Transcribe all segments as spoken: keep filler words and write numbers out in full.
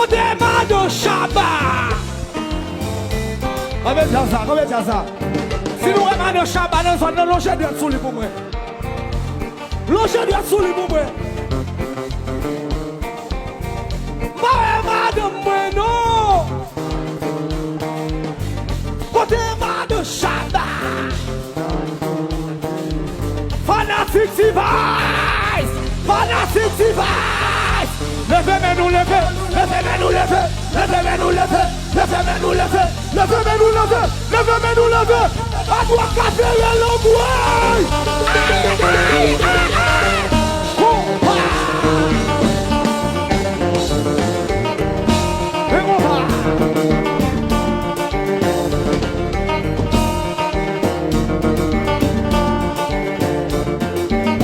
Kote Madan Shabba? Kanpe djaz la, kanpe djaz la. Si nou wè Madan Shabba nan zòn nan, lonje dwèt sou li pou mwen. Lonje dwèt sou li pou mwen. M pa wè madanm mwen non. Kote Madan Shabba? Fanatik T-Vice! Fanatik T-Vice! Leve men nou, leve! Leve men nou, leve! Leve men nou, leve! Leve men nou, leve! Leve men nou, leve! Leve men nou, leve! Adwat ka fere lòt bway! Konpa! Men konpa!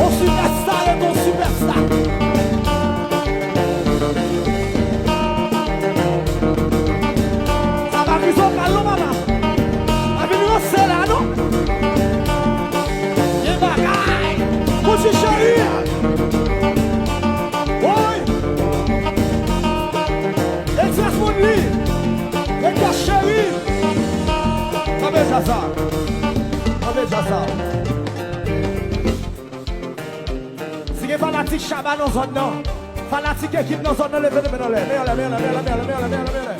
On sipèsta ret on sipèsta. Sa pa krizokal non, papa. Pa vin ranse la, non. Gen bagay. Kouti cheri. Woy. Egzès moun li. Egzès cheri. Kanpe djaz sa. Kanpe djaz sa. Si gen fanatik Shabba nan zòn nan, fanatik ekip nan zòn nan, leve, leve men anlè, men anlè, men anlè.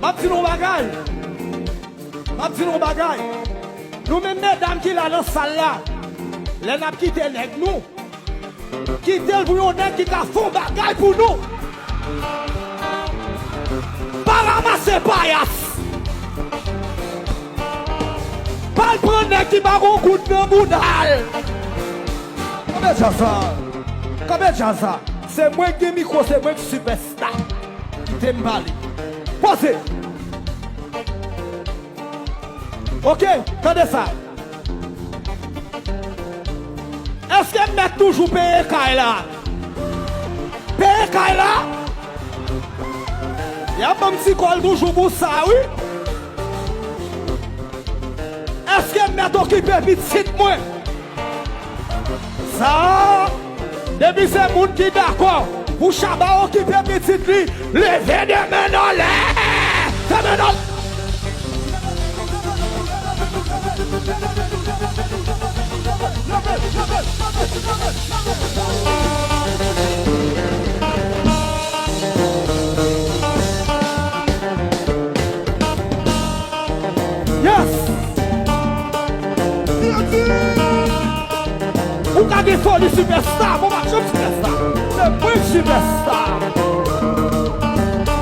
M ap di nou yon bagay. M ap di nou yon bagay. Nou menm medam ki la nan sal la, lè n ap kite nèg nou, kite l pou yon nèg ki ka fè yon bagay pou nou. Pa ranmase payas. Pa al pran nèg ki pa gon goud nan bouda l. Kanpe djaz sa. Kanpe djaz sa. Se mwen ki gen mikwo, se mwen ki sipèsta. Kite m pale. Poze. Oke, tande sa. Èske m mèt toujou peye kay la? Peye kay la? Y ap ban m ti kòb toujou pou sa, wi. Èske m mèt okipe pitit mwen? Sa, depi se moun ki dakò pou Shabba okipe pitit li, leve de men anlè! De men anlè! Yes! Ou ka gen foli sipèsta, bon, m ap janm sipèsta. Se mwen sipèsta.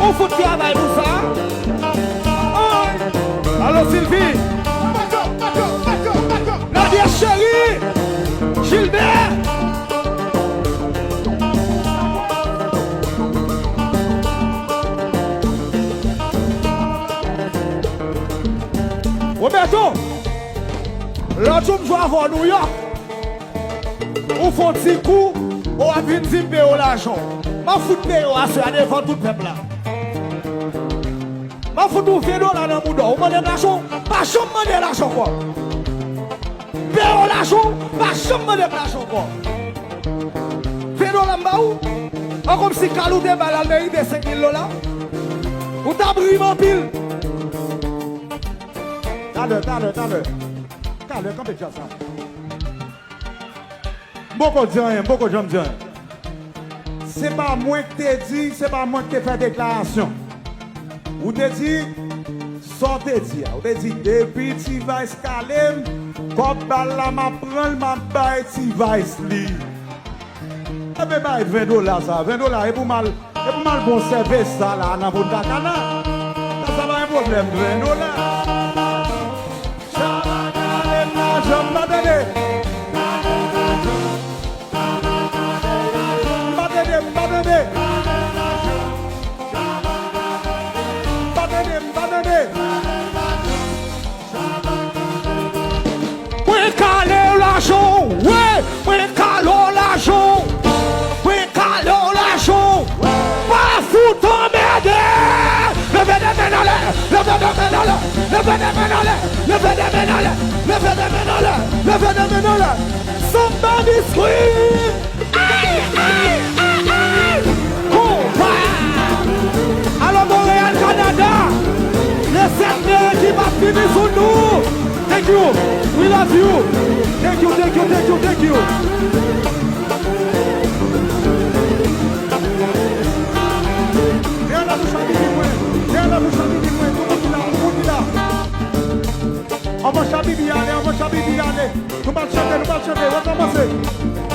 Ou fout travay pou sa. Ay! Alo, Sylvie! Nadia Chérie! Gilbert! Roberto, lòt jou m jwe avè w Nouyòk, ou fè yon ti kou, ou ap vin di m peye w lajan w. M ap fout peye w aswè a devan tout pèp la. M ap fout ou ven dola nan mouda w. Ou mande m lajan w, pa janm mande lajan ankò. Peye w lajan w, pa janm mande m lajan ankò. Ven dola m ba ou. An kòmsi kal ou te bay la merite senk mil dola. Ou t ap ri m anpil. Talè, talè, talè. Talè, kanpe djaz sa. M poko di anyen, m poko janm di anyen. Se pa mwen k te di, se pa mwen k te fè deklarasyon. Ou te di, sa w te di a. Ou te di, depi T-Vice kale m, kòb bal la, m ap pran l, m ap bay T-Vice li. Epi bay ven dola sa, ven dola, e pou m al, e pou m al bon sèvis sa la nan Punta Cana. Sa, sa pa yon pwoblèm, ven dola. Shabba kale m lajan, m pa tande. M pa tande, m pa tande. M pa tande, m pa tande. Mwen kale w lajan w, wi, mwen kale w lajan w. Mwen kale w lajan w. Pa fout anmède. Leve de men anlè, leve de men anlè, leve de men anlè, leve de men anlè, leve de men anlè, leve de men anlè. Somebody scream! Ay, ay, ay, ay! Thank you. We love you. Thank you, thank you, thank you, thank you. Dèyè la pou Chabibi mwen. Dèyè la pou Chabibi mwen. Tout moun ki la, tout moun ki la. Anvan Chabibi ale, anvan Chabibi ale. Nou pral chante, nou pral chante. Rekòmanse.